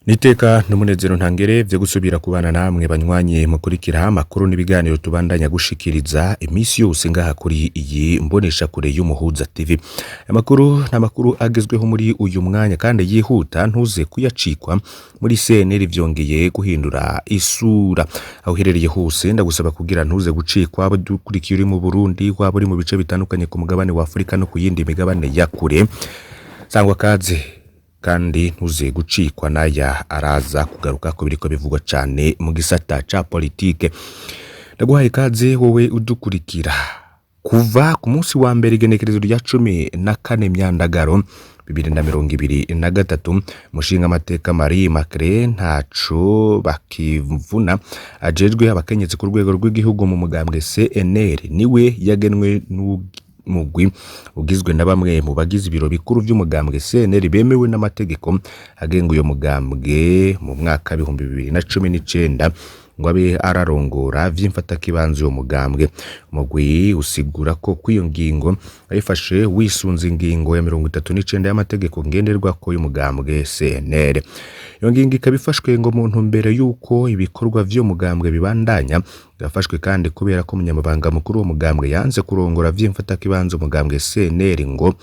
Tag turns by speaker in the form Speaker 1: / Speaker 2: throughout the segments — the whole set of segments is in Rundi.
Speaker 1: Niteka n'umunezero ntangere vyo gusubira kubana namwe banywanyi mukurikira amakuru n'ibiganiro tubandanya gushikiriza imisi yose ngaha kuri iyi mbonesha kure y'Umuhuza TV. Amakuru n'amakuru agezweho muri uyu mwanya kandi yihuta, ntuze kuyacikwa. Muri CNL vyongeye guhindura isura. Aho uherereye hose ndagusaba kugira ntuze gucikwa, dukurikiye uri mu Burundi, waba uri mu bice bitandukanye ku mugabane wa Afurika no ku yindi migabane ya kure. Sangwa kaze kandi ntuze gucikwa n'aya araza kugaruka ko biriko bivugwa cane mu gisata ca politike. Ndaguhaye ikaze wowe udukurikira. Kuva ku munsi wa mbere, igenekerezo rya 14 Myandagaro 2023, umushingamateka Marie Immaculée Ntaco Bakivuna ajejwe abakenyezi ku rwego rw'igihugu mu mugambwe CNL niwe yagenwe n'umugwi ugizwe na bamwe mu bagize ibiro bikuru vy'umugambwe CNL bemewe n'amategeko agenga uyo mugambwe mu mwaka 2019 ngo abe ararongora vy'imfatakibanza uyo mugambwe. Umugwi usigura ko kw'iyo ngingo ayifashe wisunze ingingo ya 39 y'amategeko ngenderwako y'umugambwe CNL. Iyo ngingo ikaba ifashwe ngo mu ntumbero y'uko ibikorwa vy'uwo mugambwe bibandanya. Yafashwe kandi kubera ko umunyamabanga mukuru w'umugambwe yanze kurongora vy'imfatakibanza umugambwe CNL, ngo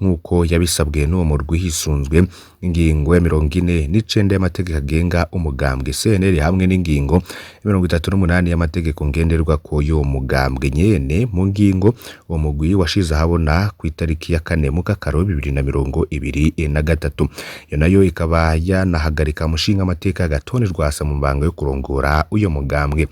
Speaker 1: nk'uko yabisabwe n'uwo murwi hisunzwe ingingo ya 49 y'amategeko agenga umugambwe CNL hamwe n'ingingo ya 38 y'amategeko ngenderwako y'uwo mugambwe nyene. Mu ngingo uwo mugwi washize ahabona kw'itariki ya 4 Mukakaro 2023, iyo nayo ikaba yanahagarika umushingamateka Agathon Rwasa mu mabanga yo kurongora uyo mugambwe.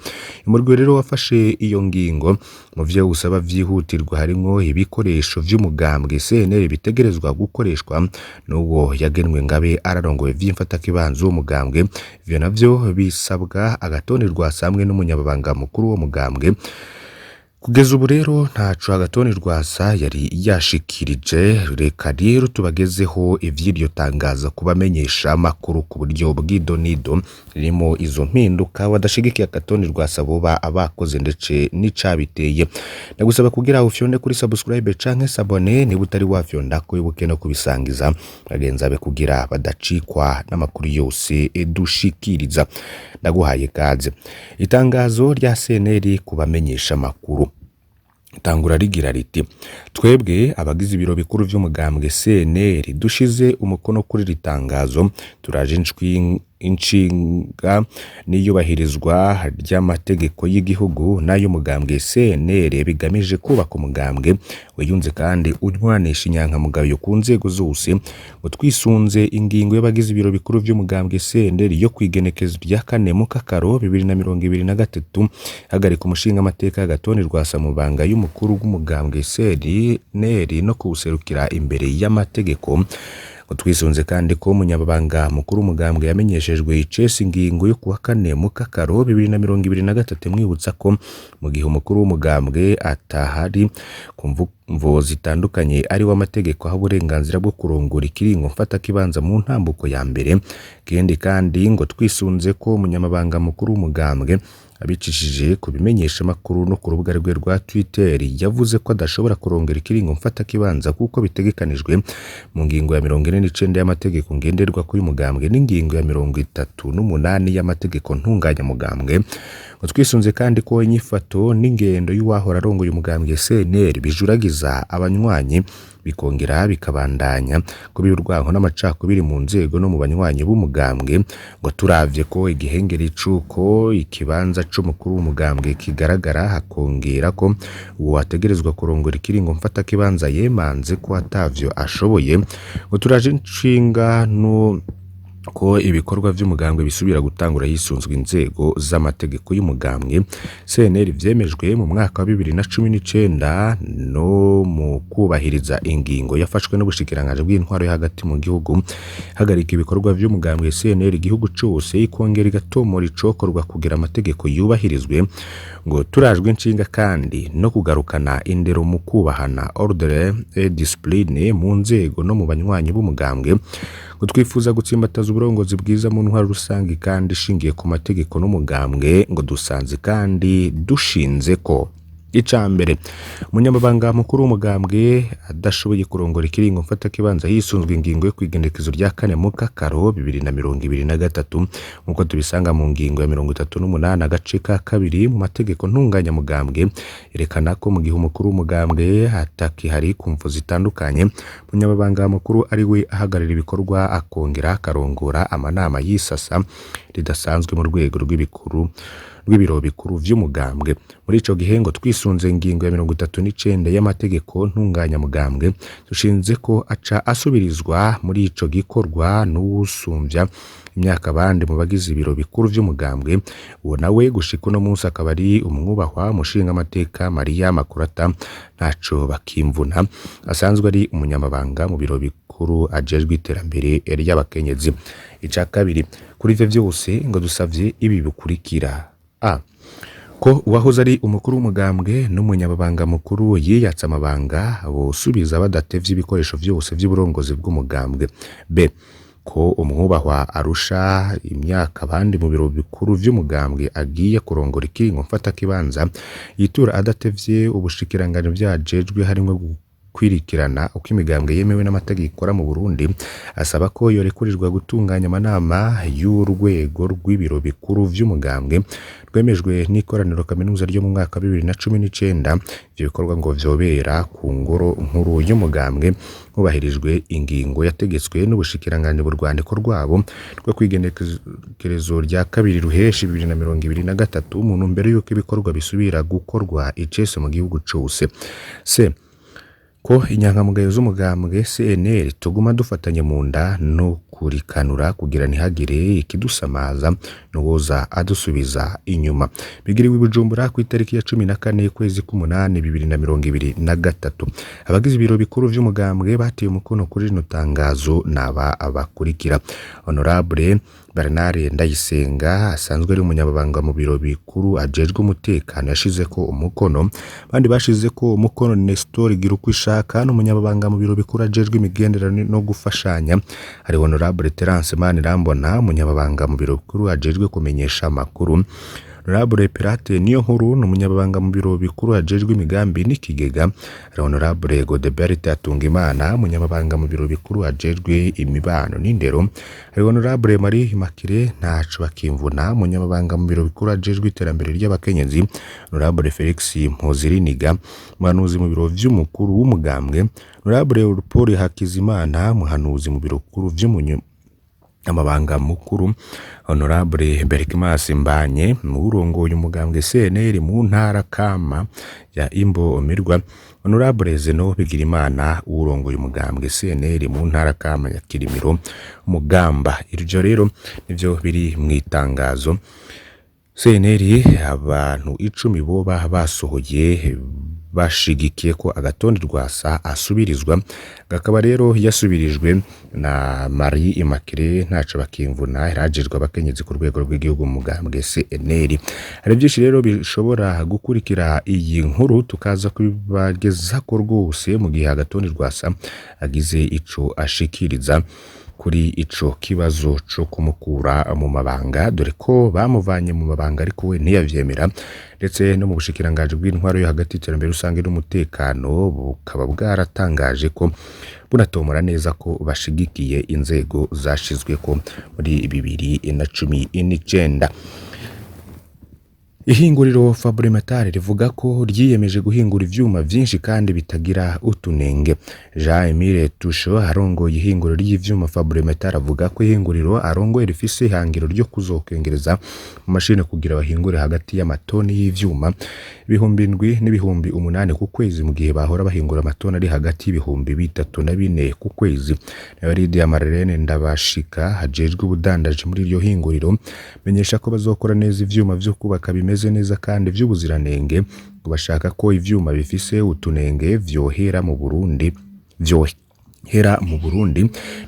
Speaker 1: Umurwi rero wafashe iyo ngingo, mu vyo usaba vyihutirwa harimwo ibikoresho vy'umugambwe CNL bitegerezwa gukoreshwa n'uwo yagenwe ngabe ararongoye vy'imfatakibanza uwo mugambwe. Ivyo navyo bisabwa Agathon Rwasa hamwe n'umunyamabanga mukuru w'uwo mugambwe. Kugeza ubu rero ntaco Agathon Rwasa yari yashikirije. Reka rero tubagezeho ivy'iryo tangazo kubamenyesha amakuru ku buryo bw'idonido ririmo izo mpinduka badashigikiye Agathon Rwasa boba abakoze ndetse n'icabiteye. Ndagusaba kugira ufyonde kuri subscribe canke s'abonner niba utari wafyonda, ko wibuke no kubisangiza bagenzi bawe kugira badacikwa n'amakuru yose dushikiriza. Ndaguhaye kaze. Itangazo rya CNL kubamenyesha amakuru tangura rigira riti: "Twebwe abagize ibiro bikuru vy'umugambwe CNL dushize umukono kuri iri tangazo, turaje inshinga n'iyubahirizwa ry'amategeko y'igihugu n'ay'umugambwe CNL bigamije kubaka umugambwe wiyunze kandi unywanisha inyankamugayo ku nzego zose, ngo twisunze ingingo y'abagize ibiro bikuru vy'umugambwe CNL yo kw'igenekerezo rya 4 Mukakaro 2023 hagarika umushingamateka Agathon Rwasa mu mabanga y'umukuru w'umugambwe CNL no kuwuserukira imbere y'amategeko, ngo twisunze kandi ko umunyamabanga mukuru w'umugambwe yamenyeshejwe icese ingingo yo kuwa 4 Mukakaro 2023 imwibutsa ko mu gihe umukuru w'umugambwe atahari ku mvo zitandukanye ari w'amategeko aho uburenganzira bwo kurongora ikiringo mfatakibanza mu ntambuko ya mbere, ikindi kandi ngo twisunze ko umunyamabanga mukuru w'umugambwe abicishije ku bimenyesha makuru no ku rubuga rwe rwa Twitter yavuze ko adashobora kurongera ikiringo mfatakibanza kuko bitegekanijwe mu ngingo ya 49 y'amategeko ngenderwako y'umugambwe n'ingingo ya 38 y'amategeko ntunganyamugambwe, ngo twisunze kandi ko inyifato n'ingendo y'uwahora arongoye umugambwe CNL bijuragiza abanywanyi bikongera bikabandanya kuba urwanko n'amacakubiri mu nzego no mu banywanyi b'umugambwe, ngo turavye ko igihengeri c'uko ikibanza c'umukuru w'umugambwe kigaragara, hakongera ko uwo ategerezwa kurongora ikiringo mfatakibanza yemanze ko atavyo ashoboye, ngo turaje inshinga no ko ibikorwa vy'umugambwe bisubira gutangura hisunzwe inzego z'amategeko y'umugambwe CNL vyemejwe mu mwaka wa 2019 no mu kubahiriza ingingo yafashwe n'ubushikiranganji bw'intwaro yo hagati mu gihugu hagarika ibikorwa vy'umugambwe CNL igihugu cose, ikongera igatomora icokorwa kugira amategeko yubahirizwe, ngo turajwe inshinga kandi no kugarukana indero mu kubahana, ordre et discipline, mu nzego no mu banywanyi b'umugambwe, ngo twifuza gutsimbataza uburongozi bwiza mu ntwaro rusange kandi ishingiye ku mategeko n'umugambwe, ngo dusanze kandi dushinze ko Ica mbere, umunyamabanga mukuru w'umugambwe adashoboye kurongora ikiringo mfatakibanza hisunzwe ingingo yo kw'igenekerezo rya 4 Mukakaro 2023, nk'uko tubisanga mu ngingo ya 38 agace ka 2 mu mategeko ntunganyamugambwe, yerekana ko mu gihe umukuru w'umugambwe atakihari ku mvo zitandukanye, umunyamabanga mukuru ari we ahagararira ibikorwa akongera akarongora amanama y'isasa ridasanzwe mu rwego rw'ibiro bikuru vy'umugambwe. Muri ico gihe ngo twisunze ingingo ya 39 y'amategeko ntunganyamugambwe, dushinze ko aca asubirizwa muri ico gikorwa n'uwusumvya imyaka abandi mu bagize ibiro bikuru vy'umugambwe. Uwo nawe gushika uno munsi akaba ari umwubahwa umushingamateka Mariya Makurata Ntaco Bakimvuna, asanzwe ari umunyamabanga mu biro bikuru ajejwe iterambere ry'abakenyezi. Ica kabiri, kuri ivyo vyose ngo dusavye ibi bikurikira: a, ko uwahoze ari umukuru w'umugambwe n'umunyamabanga mukuru yiyatse amabanga bosubiza badatevye ibikoresho vyose vy'uburongozi bw'umugambwe. B, ko umwubahwa arusha imyaka abandi mu biro bikuru vy'umugambwe agiye kurongora ikiringo mfatakibanza yitura adatevye ubushikiranganji vyajejwe harimwo gukwirikirana uko imigambwe yemewe n'amategeko ikora mu Burundi, asaba ko yorekurirwa gutunganya amanama y'urwego rw'ibiro bikuru vy'umugambwe rwemejwe n'ikoraniro kaminuza ryo mu mwaka wa 2019. Ivyo bikorwa ngo vyobera ku ngoro nkuru y'umugambwe hubahirijwe ingingo yategetswe n'ubushikiranganji mu rwandiko rwabo rwo kw'igenekerezo rya 2 Ruheshi 2023 mu ntumbero y'uko ibikorwa bisubira gukorwa icese mu gihugu cose. C, ko inyankamugayo z'umugambwe CNL tuguma dufatanye mu nda no kurikanura kugira ntihagire ikidusamaza n'uwoza adusubiza inyuma. Bigiriwe i Bujumbura ku itariki ya 14 kwezi k'umunani 2023. Abagize ibiro bikuru vy'umugambwe bateye umukono kuri rino tangazo naba abakurikira: Honorable Bernard Ndayisenga asanzwe ari umunyamabanga mu biro bikuru ajejwe umutekano yashizeko umukono. Abandi bashizeko umukono ni Nestor Girukwishaka n'umunyamabanga mu biro bikuru ajejwe imigenderanire no gufashanya. Hari Honorable Terence Manirambona, umunyamabanga mu biro bikuru ajejwe kumenyesha amakuru. Honorable Pirate Niyonkuru ni umunyamabanga mu biro bikuru ajejwe imigambi n'ikigega. Hari Honorable Godebert Hatungimana, umunyamabanga mu biro bikuru ajejwe imibano n'indero. Hari Honorable Marie Immaculée Ntaco Bakimvuna, umunyamabanga mu biro bikuru ajejwe iterambere ry'abakenyezi. Honorable Felix Mpoziriniga, umuhanuzi mu biro vy'umukuru w'umugambwe. Honorable Paul Hakizimana, umuhanuzi mu biro bikuru vy'umunyamabanga mukuru. Honorable Berkimas Mbanye, urongoye umugambwe CNL mu ntara kama ya Imbo Mirwa. Honorable Zeno Bigirimana, urongoye umugambwe CNL mu ntara kama ya Kirimiro Mugamba. Ivyo rero nivyo biri mw'itangazo CNL abantu 10 boba basohoye bashigikiye ko Agathon Rwasa asubirizwa, gakaba rero yasubirijwe na Marie Immaculée Ntaco Bakimvuna yarajejwe abakenyezi ku rwego rw'igihugu mu mugambwe CNL. Hari byinshi rero bishobora gukurikira iyi nkuru tukaza kubibagezako rwose mu gihe Agathon Rwasa agize ico ashikiriza kuri ico kibazo co kumukura mu mabanga, dore ko bamuvanye mu mabanga ariko we ntiyavyemera, ndetse no mu bushikiranganji bw'intwaro yo hagati y'iterambere rusange n'umutekano bukaba bwaratangaje ko bunatomora neza ko bashigikiye inzego zashizweko muri 2019. Ihinguriro Fabrimetal rivuga ko ryiyemeje guhingura ivyuma vyinshi kandi bitagira utunenge. Jean Emile Tusho arongoye ihinguriro ry'ivyuma Fabrimetal avuga ko ihinguriro arongoye rifise ihangiro ryo kuzokongereza mashine kugira bahingure hagati y'amatoni y'ivyuma 7,000 n'ibihumbi 8 ku kwezi, mu gihe bahora bahingura amatoni ari hagati y'ibihumbi 3 na 4 ku kwezi. Nawe Lydia Marlene Ndabashika hajejwe ubudandaji muri iryo hinguriro menyesha ko bazokora neza ivyuma vyo kubaka bimeze neza kandi vy'ubuziranenge, ngo bashaka ko ivyuma bifise utunenge vyohera mu Burundi.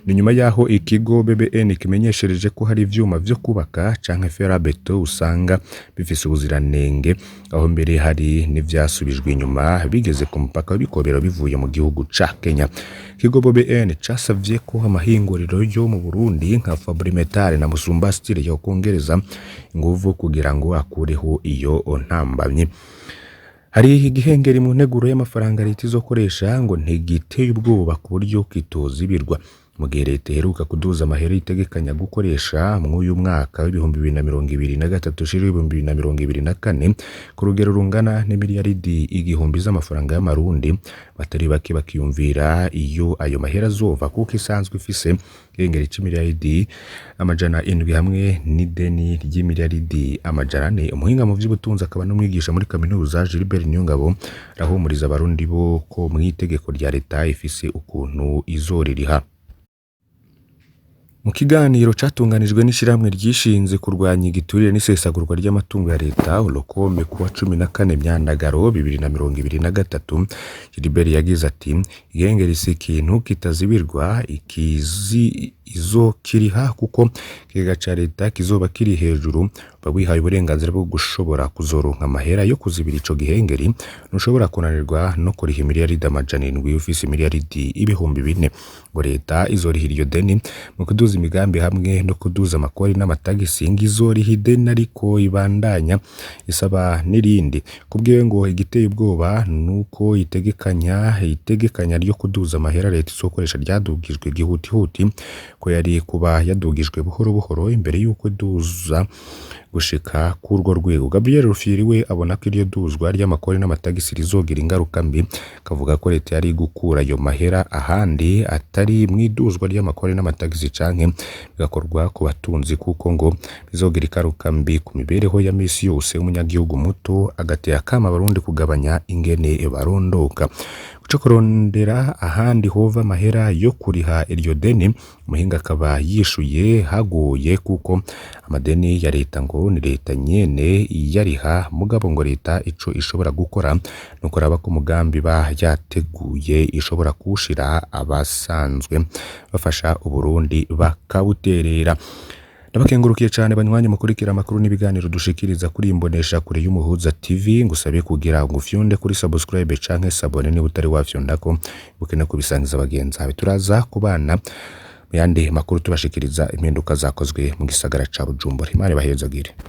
Speaker 1: Ni nyuma yaho ikigo BBN kimenyeshereje ko hari ivyuma vyo kubaka canke ferabeto usanga bifise ubuziranenge, aho mbere hari n'ivyasubijwe inyuma bigeze ku mupaka w'ibikobero bivuye mu gihugu ca Kenya. Ikigo BBN casavye ko amahinguriro yo mu Burundi nka Fabrimetal na Musumba Steel yokongereza inguvu kugira ngo akureho iyo ntambamyi. Hari igihengeri mu nteguro y'amafaranga leta izokoresha ngo ntigiteye ubwoba ku buryo kitozibirwa. Mu gihe leta iheruka kuduza amahera itegekanya gukoresha mw'uyu mwaka w'2023 ushira 2024 ku rugero rungana n'imiliyaridi 1000 z'amafaranga y'amarundi, batari bake bakiyumvira iyo ayo mahera azova kuko isanzwe ifise igihengeri c'imiliyaridi 700 hamwe n'ideni ry'imiliyaridi 400. Umuhinga mu vy'ubutunzi akaba n'umwigisha muri kaminuza Gilbert Niyongabo arahumuriza abarundi bo ko mw'itegeko rya leta ifise ukuntu izoririha. Mu kiganiro catunganijwe n'ishirahamwe ryishinze kurwanya igiturire n'isesagurwa ry'amatungo ya leta Olokome kuwa 14 Myandagaro 2023, Gilbert yagize ati: "Igihengeri si ikintu kitazibirwa, ikizi izokiriha kuko ikigega ca leta kizoba kiri hejuru, uba wihaye uburenganzira bwo gushobora kuzoronka amahera yo kuzibira ico gihengeri, ntushobora kunanirwa no kuriha imiliyaridi 700 ufise imiliyaridi 4000." Ngo leta izoriha iryo deni mu kuduza imigambi hamwe no kuduza amakori n'amatagisi, ngo izoriha ideni ariko ibandanya isaba n'irindi. Kubwiwe ngo igiteye ubwoba nuko itegekanya ryo kuduza amahera leta izokoresha ryadugijwe gihutihuti, ko yari kuba yadugijwe buhoro buhoro imbere y'uko iduza gushika kurwo rwego. Gabriel Rufyiri we abona ko iryo duzwa ry'amakori n'amatagisi rizogira ingaruka mbi, akavuga ko leta yari gukura ayo mahera ahandi atari mw'iduzwa ry'amakori n'amatagisi canke bigakorwa ku batunzi, kuko ngo bizogira ingaruka mbi ku mibereho ya misi yose y'umunyagihugu muto, agatera akamo abarundi kugabanya ingene barondoka. Kuco kurondera ahandi hova amahera yo kuriha iryo deni, umuhinga akaba yishuye hagoye kuko amadeni ya leta ngo ni leta nyene iyariha, mugabo ngo leta ico ishobora gukora nukuraba ko umugambi iba yateguye ishobora kuwushira abasanzwe bafasha Uburundi bakawuterera. Ndabakengurukiye cane banywanyi mukurikira amakuru n'ibiganiro dushikiriza kuri imbonesha kure y'Umuhuza TV, ngusabe kugira ngo ufyonde kuri subscribe canke s'abonner niba utari wafyondako, ibuke no kubisangiza bagenzi bawe. Turaza kubana mu yandi makuru tubashikiriza impinduka zakozwe mu gisagara ca Bujumbura. Imana ibahezagire.